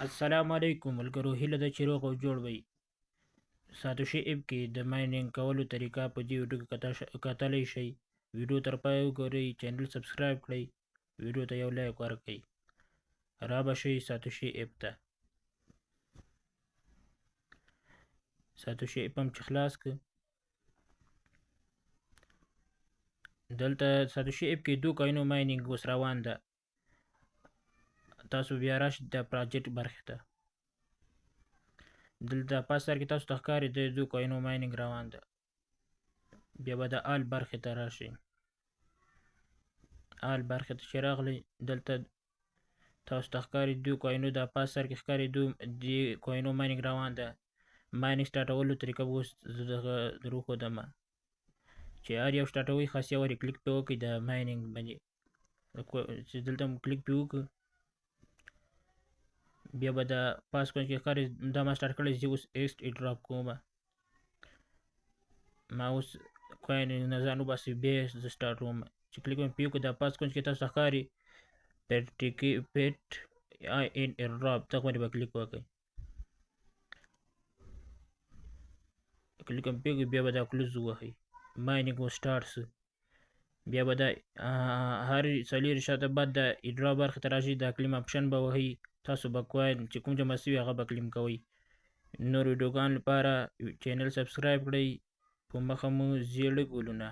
السلام علیکم ملګرو، هیله ده چې روغ او جوړ وئ. ساتوشي اپ کې د مایننګ کولو طریقه په دې ویډیو کې کتلی شئ. ویډیو تر پایه وګورئ، چینل سبسکرایب کړئ، ویډیو ته یو لایک ورکړئ. را به شئ ساتوشي اپ ته. ساتوشي اپ هم چې خلاص کړ، دلته ساتوشي اپ کې دوه کوینو مایننګ اوس روان ده. تاسو بیا راشئ د پراجیکټ برخې ته. دلته پاس سر کې تاسو ته ښکاري د دوه کوینو مایننګ روان ده. بیا به د آل برخې ته راشئ. آل برخې ته چې راغلی، دلته تاسو ته ښکاري دوه کوینو، د پاس سر کې ښکاري دوه د کوینو مایننګ روان ده. مایننګ سټارټولو طریقه به اوس زه در وښودم چې هر یو سټارټوي خاصیه ورې کلیک پې وکړئ. د مایننګ باندې چې دلته مو کلیک پې وکړو، بیا به د پاس کوین کې ښکاري دا ما سټارټ کړی. زه اوس ایکسټ ایډراپ کوم. ما اوس کوین نه ځان وباسي، بیا زه سټارټوم. چې کلیک مې پې وکړو، د پاس کوین کې تاسو ته ښکاري پیټ ټیکی پیټ آی ان ایډراپ، دغه باندې به کلیک وکړئ. کلیک هم پې وکړئ، بیا به دا کلوز ووهئ، مایننګ مو سټارټ سو. بیا به دا هر 24 ساعته بعد د ایډرا برخې ته راشي، دا کلیم اپشن به وهئ. تاسو به کوین چې کوم جمع سوي هغه به کلیم کوئ. نور ویډیوګانو لپاره چینل سبسکرایب کړئ. په مخه مو زیړ ګلونه.